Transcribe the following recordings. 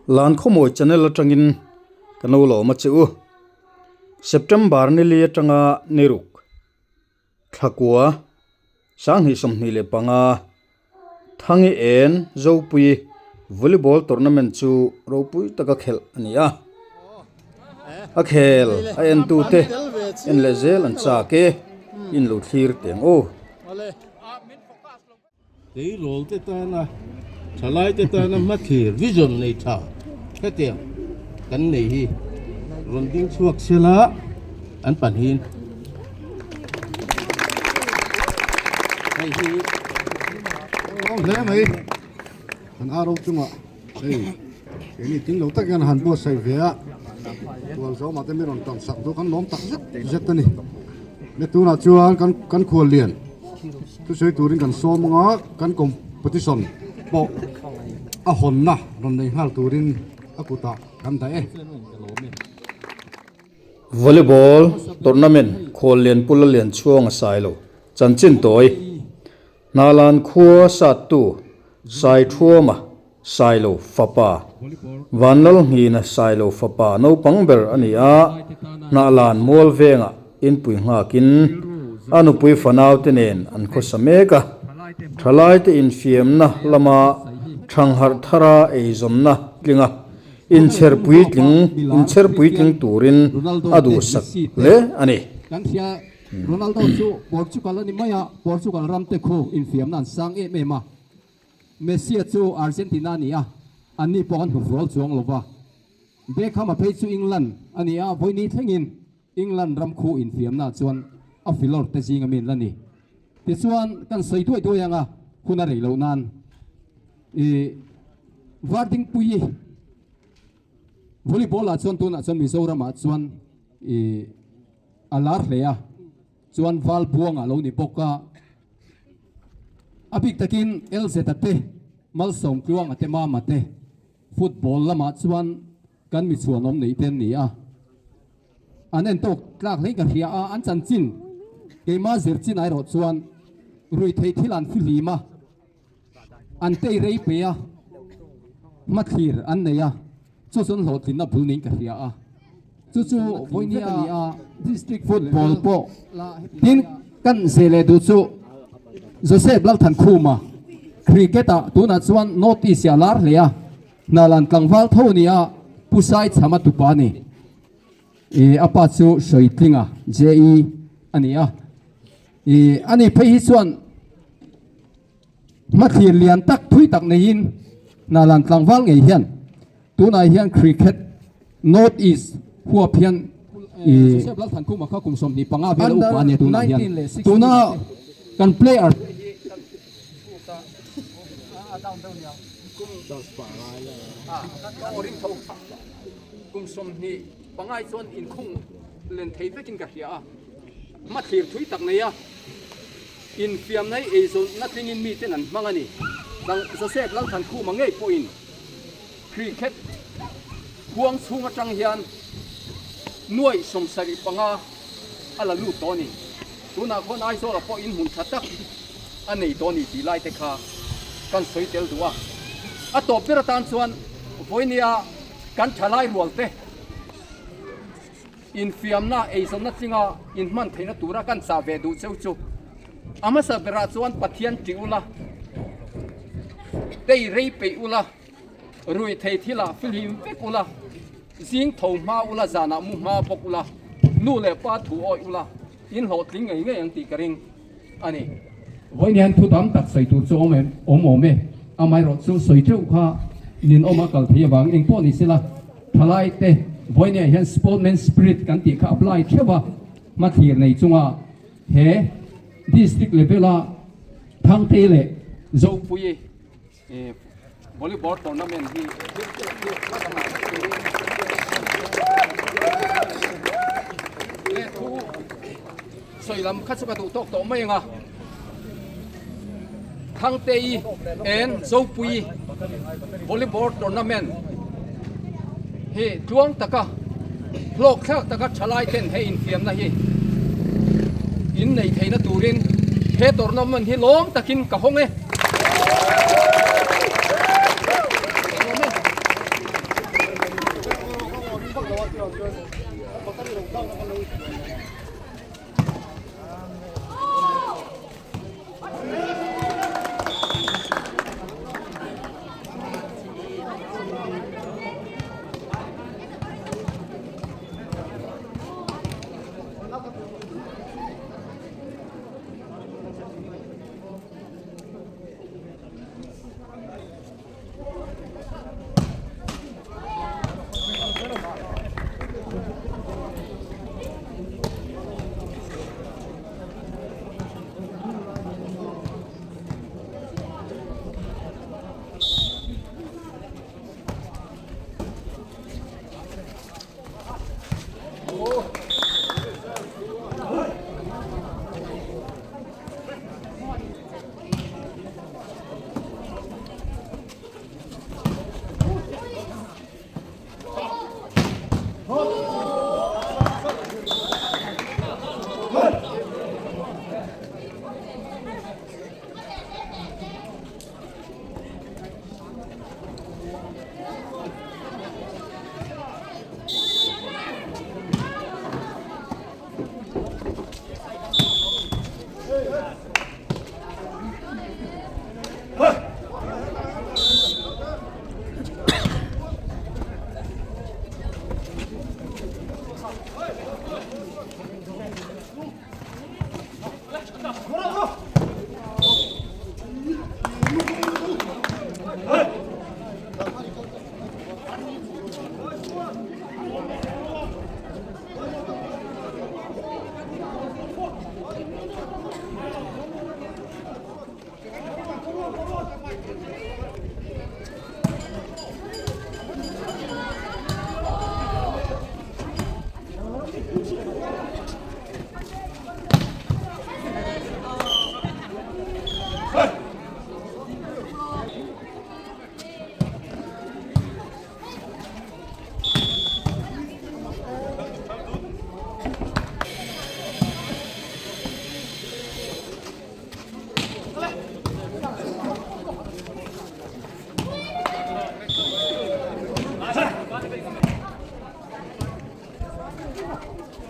Lan khawmawi channel atangin kan lo lawm a che u. September ni li atanga ni ruk thlakua sanghnih 25 Thangi en Zopui volleyball tournament chu ropui taka khelh a ni a. A khel a entute en leh zel an chak e, in lo thlir teng aw. Tleirawl te tana, thalai te tana hmathlir vision nei tha hetiang kan nei hi rawn ding chhuak sela an panhin hei hi Awm hle mai kan aro chungah hei keini tling lo tak hian han buatsaih ve a tual zawmah te mi rawn tan sak chu kan lawm tak zet zet a ni. Ni tunah chuan kan kan khual lian thusawi turin kan sawm anga kan competition pawh a hawnna rawn nei nghal turin a kutah kan dah e. Volleyball tournament khual lian Pu Lalian Chhuang a sai lo. Chanchin tawi Hnalan khua sattu Saithuama Sailo fapa Vanlalnghina Sailo fapa naupang ber a ni a, Hnahlan mual vengah inpui nghakin a nupui fanaute nen an khawsa mek a. Thalaite infiamna lama thangharh thara eizawnna tling a, inchher puitling inchher puitling turin a duhsak hle a ni. Ronaldo chu Portugal a ni mai a, Portugal ramte khu infiamna an sang em em a. Messi-a chu Argentina a ni a, anni pawh an hnufual chuang lo va. Beckham-a phei chu England a ni a, vawini thlengin England ram khu infiamnaah chuan a filawr te zing ami an la ni. Tichuan, kan sawi duai duai ang a, hun a rei loh nan i Vardingpuii volleyball-ah chuan tunah chuan Mizoramah chuan i a lar hle a, chuan Valbuanga lo ni bawk a. A bik takin LZ-a te, Malsawmtluanga te, Mama te football lamah chuan kan mi chhuanawm neih te an ni a. An en tawk tlak hlein ka hria a, an chanchin keima zir chin erawh chuan ruihtheih thil an fihlim a, an tei rei pe a, hmathlir an nei a, chu chuan hlawhtlinna bul niin ka hria a. Chu chu vawinia district football pawh tin kan zeh leh duh chu Joseph Lalthankhuma cricket ah tunah chuan North East ah a lar hle a, Hnalan tlangval tho a ni a, Pu Sai Chhama tupa a ni. Ih a pa chu Hruaitlinga JE a ni a. Ih ani phei hi chuan hmathlir lian tak thui tak neiin Hnalan tlangval ngei hian tunah hian cricket North East huap hian ih Under 19 tuna kan player Kum 25 chuan inkhung len thei vekin ka hria a, hmathlir thui tak nei a, infiamna hi eizawnna tlingin miten an hmang a ni. Joseph Lalthankhuma ngei pawhin cricket huang chhung atang hian nuai 75 a la lut tawh a ni. Tunah khawn Aizawla pawh inhmun tha tak a nei tawh a ni tih lai te kha kan sawi tel duh a. A tawp ber atan chuan vawinia kan thalai rual te infiamna eizawnna tlinga inhman theihna tura kan chah ve duh cheu chu a hmasa berah chuan Pathian tih ula, tei rei peih ula, rui thei thilah fihlim vek ula, zing tho hma ula, zanah mu hma bawk ula, nu leh pa thu awih ula, in hlawhtling ngei ngei ang tih ka ring a ni. Vawiin hian thu tam tak sawi tur chu awm em awm awm e, amaherawh chu sawi teuh kha ninawm a kal thei avangin eng pawh ni sela, thalai te vawiin hian sportman spirit kan tih kha apply theuh a, hmathlir nei chunga he district level a Thangte leh Zopui Volleyball tournament hi leh thu sawi lam kha chu ka duh tawk tawh mai ang a. Thangtei and Zopui volleyball tournament hi tluang taka hlawk thlak taka thalai ten he infiamna hi in nei theihna turin he tournament hi lawm takin ka hawng e.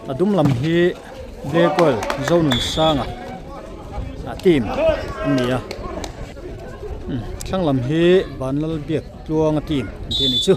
A dum lam hi Black Oil Zonunsanga a team a ni a thlang lam hi Vanlalbiak Tluanga team an tih a nih chu.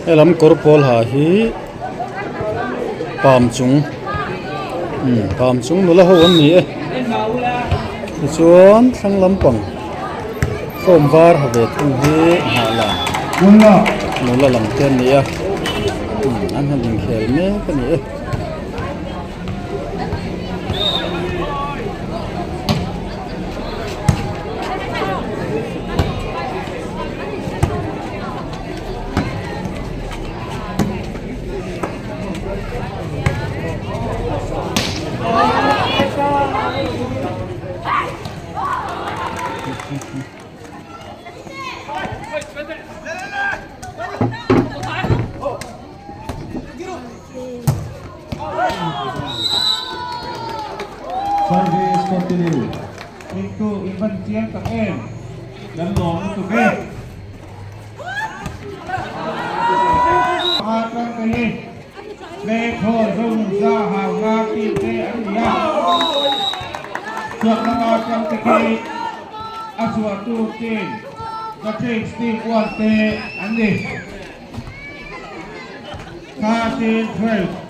Helam kawr pawl ha hi palm chung palm chung nula ho an ni e tichuan thlang lampang form var ha ve thung hi hnah lang nula lam te an ni a an han inkhel mek a ni e. Service continue. Tinku, in van chiang tak em? Kan lawm lutuk e. Panga tangte hi Hlengkhawl Zonunza Hauhla team te an ni a. Chhuak lama tangte khi a chhuahtu team The Kings team 1 te an ni. 13 12.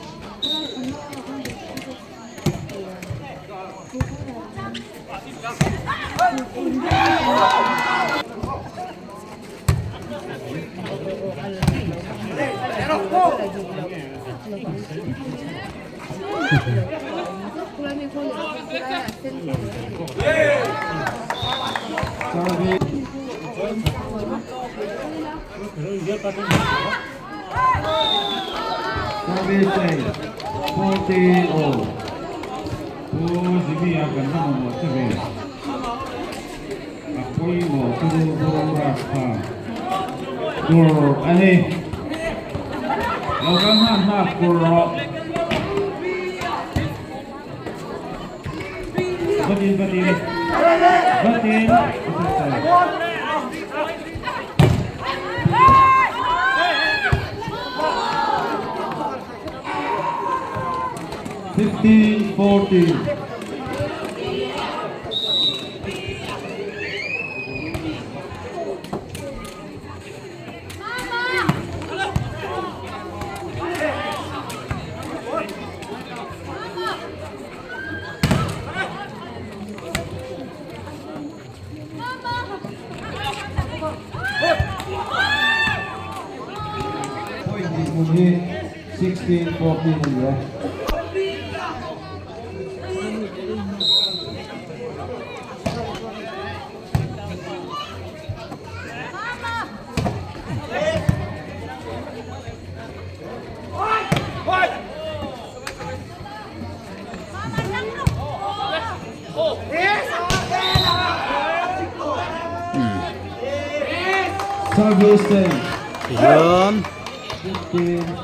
Tihian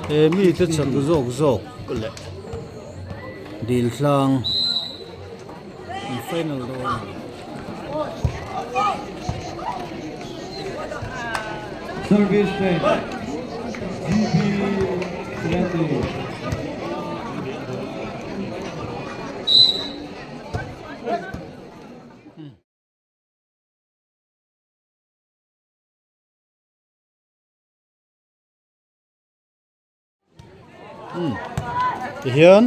he mite chak zawk zawk leh dil tlang an final dawn a ni. Tihian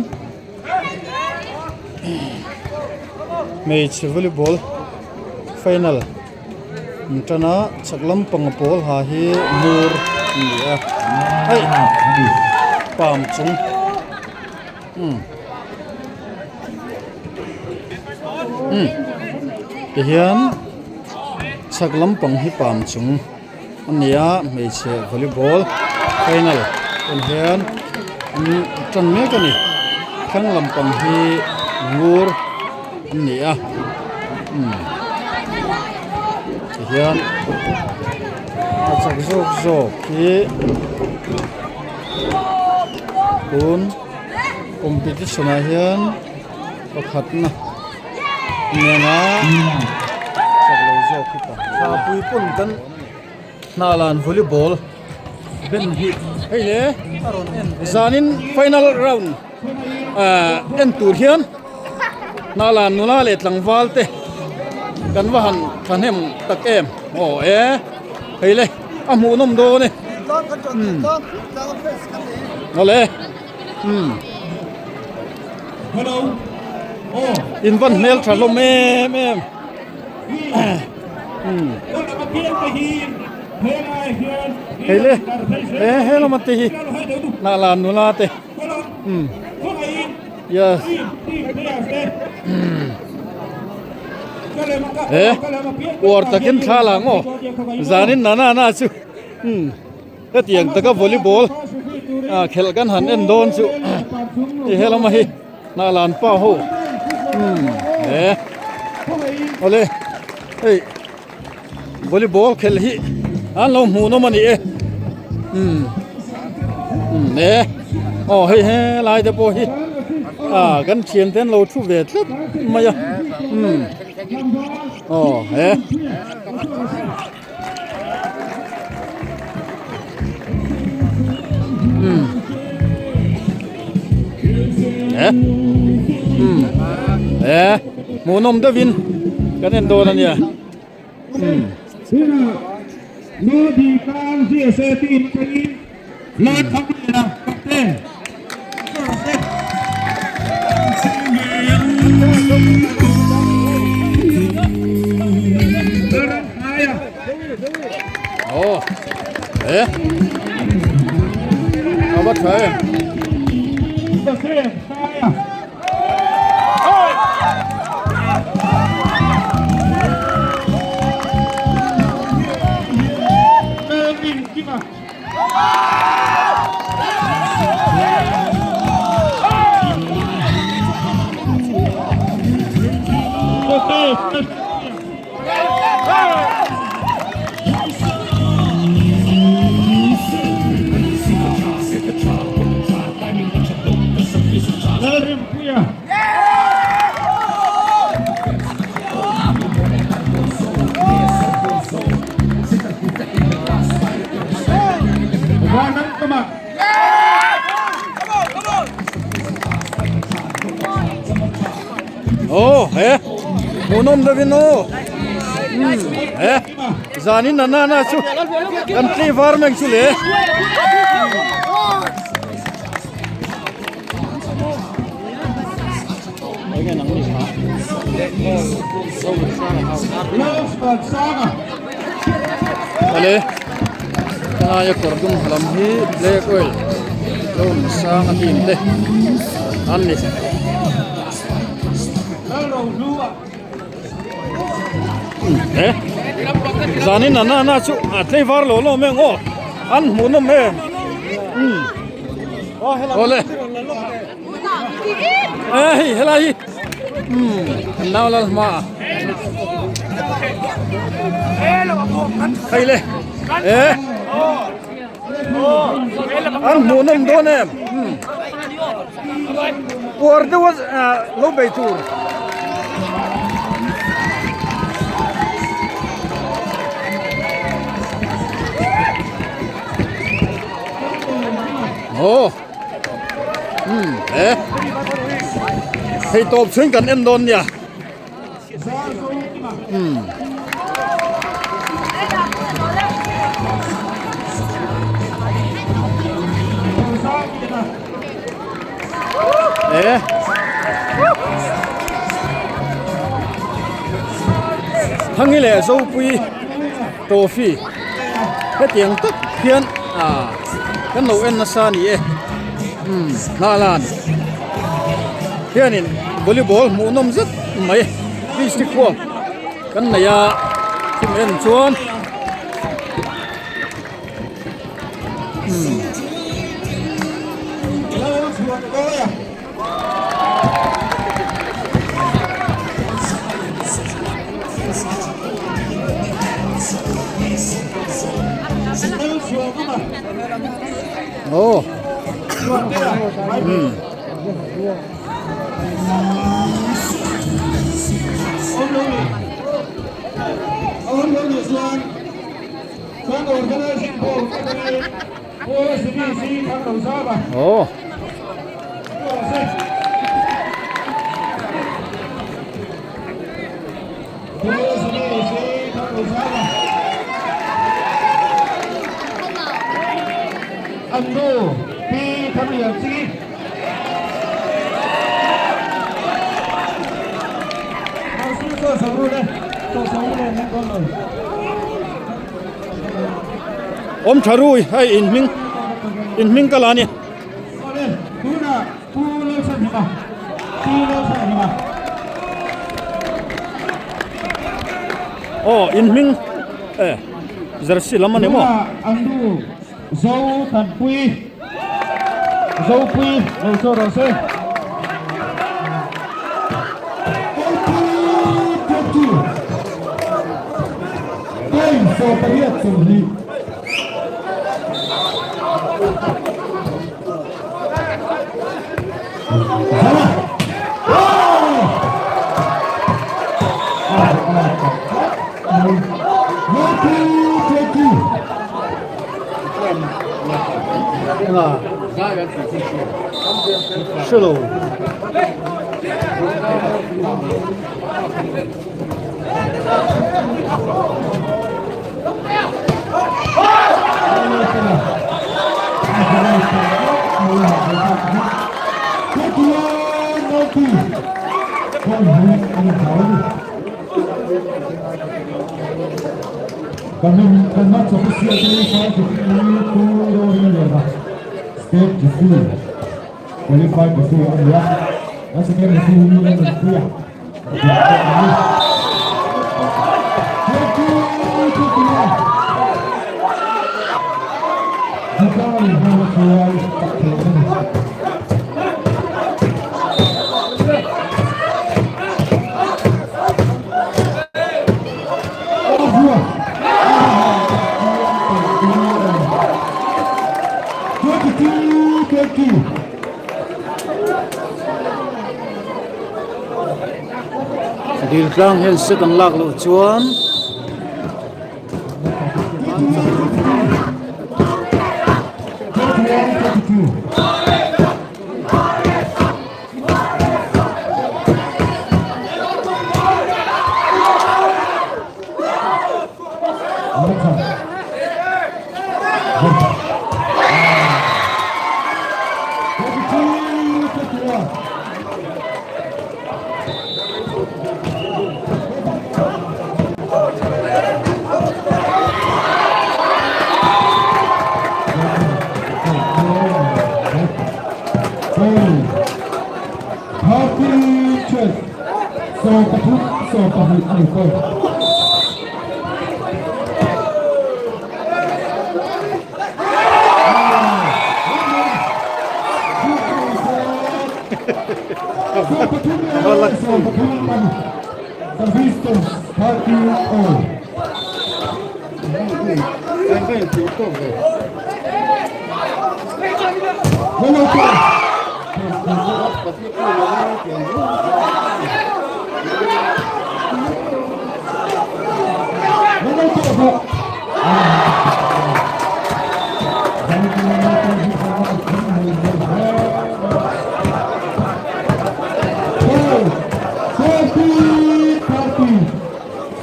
hmeichhe volleyball final an tan a chak lampang pawl ha hi mur a ni a hei palm chung umm umm tihian chak lampang hi palm chung. A ni a hmeichhe volleyball final en hian an tan mek a ni thlang lampang hi ngur an ni a umm tihian a chak zawk zawk hi tun competition ah hian pakhatna nena chak lo zawk hi pa pui pawn kan hnalan volleyball ben hi hei le zanin final round ah en tur hian hnalan nula leh tlangval te kan va han thahnem tak em aw e hei le a hmuh nawm dawn e umm awle. Umm in van hmel tha hlawm em em umm hei le he he lama te hi hnah lan nula te umm yes umm he uar takin thla la ang aw zanin nana na chu umm. Hetiang taka volleyball ah khelh kan han en dawn chu ti helama hi hnahlan pa ho umm he awle hei volleyball khelh hi an lo hmuh nawm a ni e umm umm he aw hei helai te pawh hi ah kan thian te an lo thu ve tlat mai a umm. Aw he. Um. He. Um. He. Hmuhnawm deuhin kan en dawn a nia. Um. Aw e a va tha em. Aw he hmuhnawm deuhin aw umm he zanin a nana chu kan tlei var mai ang chu le. Awle helaia kawr dum lam hi black oil lo awm sang a team te an ni. He zanin a nana chu a tlei var lo lo mai ang aw an hmuhnawm em umm awle. E hei helai hi umm an nau lal hma hei le e an hmuh nawm dawn em umm uar deuh a lo bei tur. Aw. Umm he thei tawp chhung kan en dawn nia umm. E Thangi leh Zopui trophy hetiang tak hian ah kan lo en nasa a ni e umm hnahlan hianin volleyball hmuh nawm zet mai district huam kan nei a thim en chuan umm. Oh. Hmm. Oh. Awm tha rui hei in hming in hming ka la a ni. Aw in hming e jersey lam a ni maw. Hrelo. State referee qualified referee a ni a, a second referee hi a nunpui a. Dil tlang hian set an lak loh chuan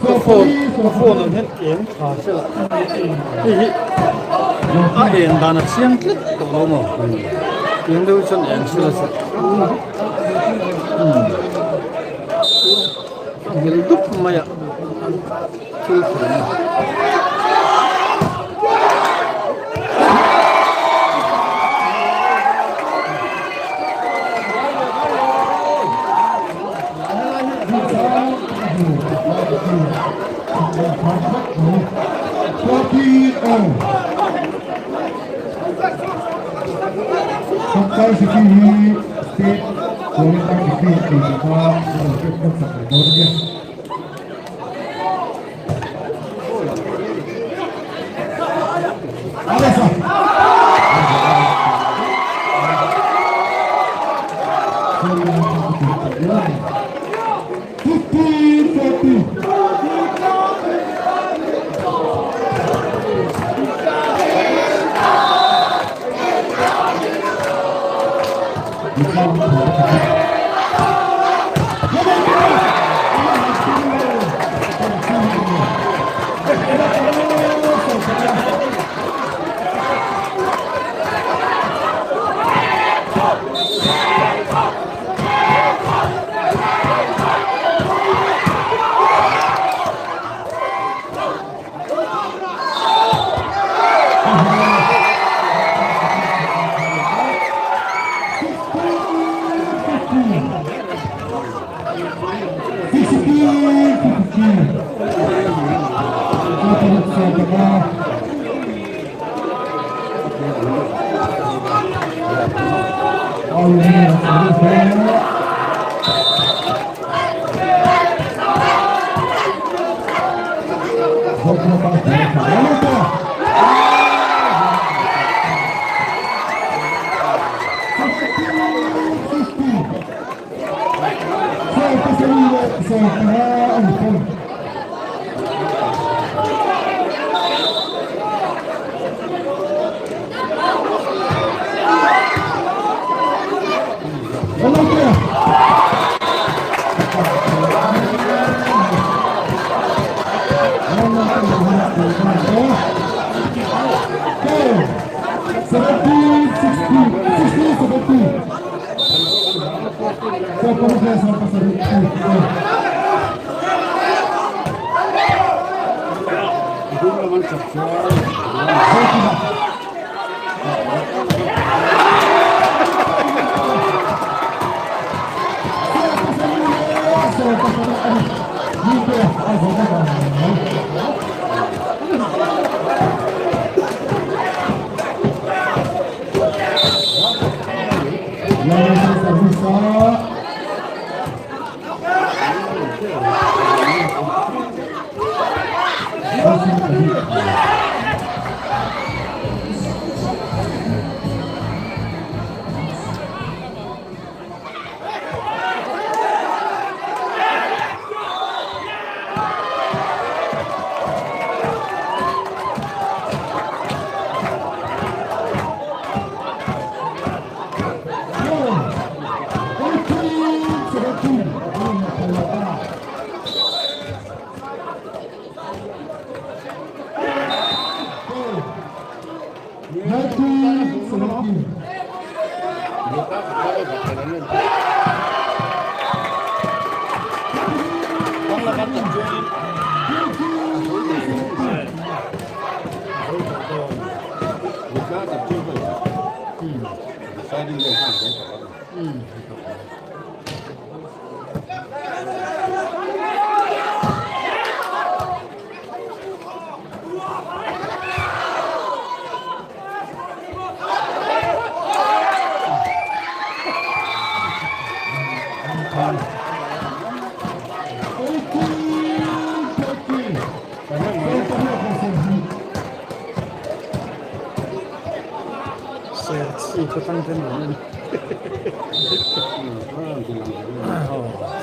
Ka phone ka phone ang hian eng tha se la hei hi a en dan a chiang tlat tawh lo maw eng deuh chuan eng se la se a ngil dup mai a thil thleng a.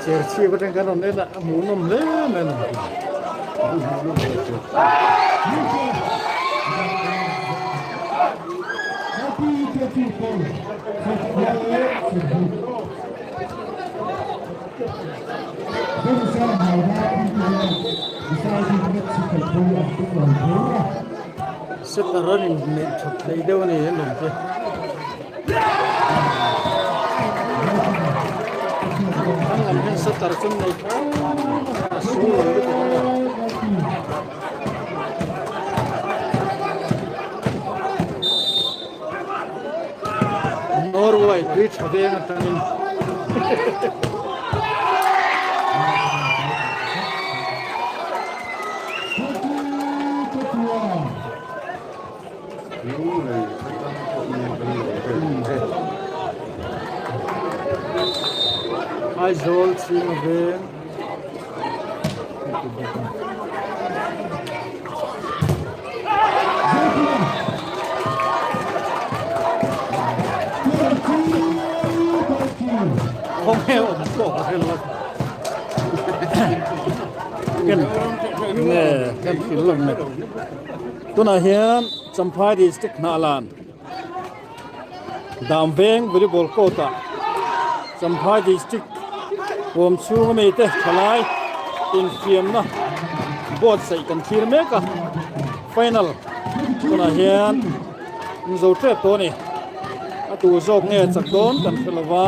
Serchhip atang kan rawn en a a hmuhnawm hle mai a ni. Setter an inneih that hleih deuh a ni an awm te. An lam hian setter chu an nei tho a sul lo lutuk a ni. Norway tui tha veng atangin Aizawl chhing veng Khawnge awm pawh ka hre lo ken nge kan thil lang ni tunah hian Champhai district Hnahlan Damveng volleyball court ah Champhai district huam chhung ami te thalai infiamna buatsaih kan thlir mek a final tunah hian an zo tep tawh a ni a tur zawk nge chak dawn kan hre lo va.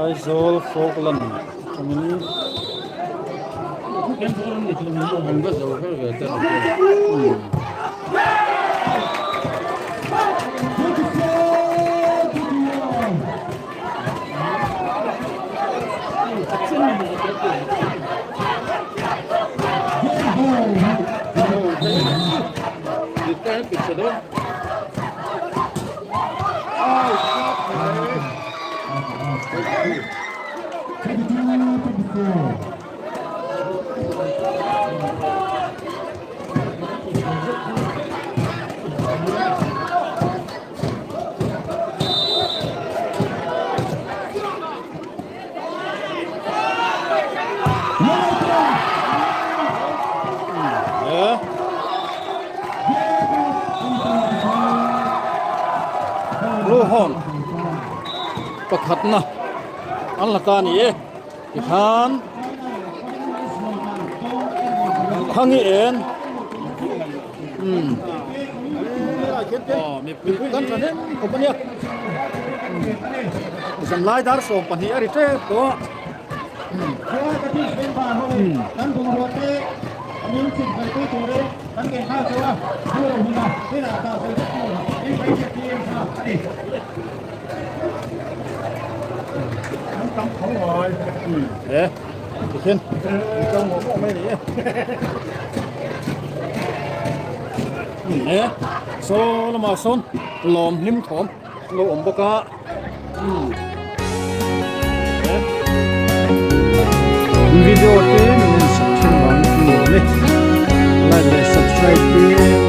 Aizawl Falkland atangin Farkawn pakhatna an la ta a ni e tikhan Thangi en umm aw mipui kan tha hnem khawp a nia zanlai dar 12 a ri tep tawh a. E tikhian e saw lamah sawn lawm hlim thawm lo awm bawk a. Video te min en sak thin vang in nuam e. Like leh subscribe te.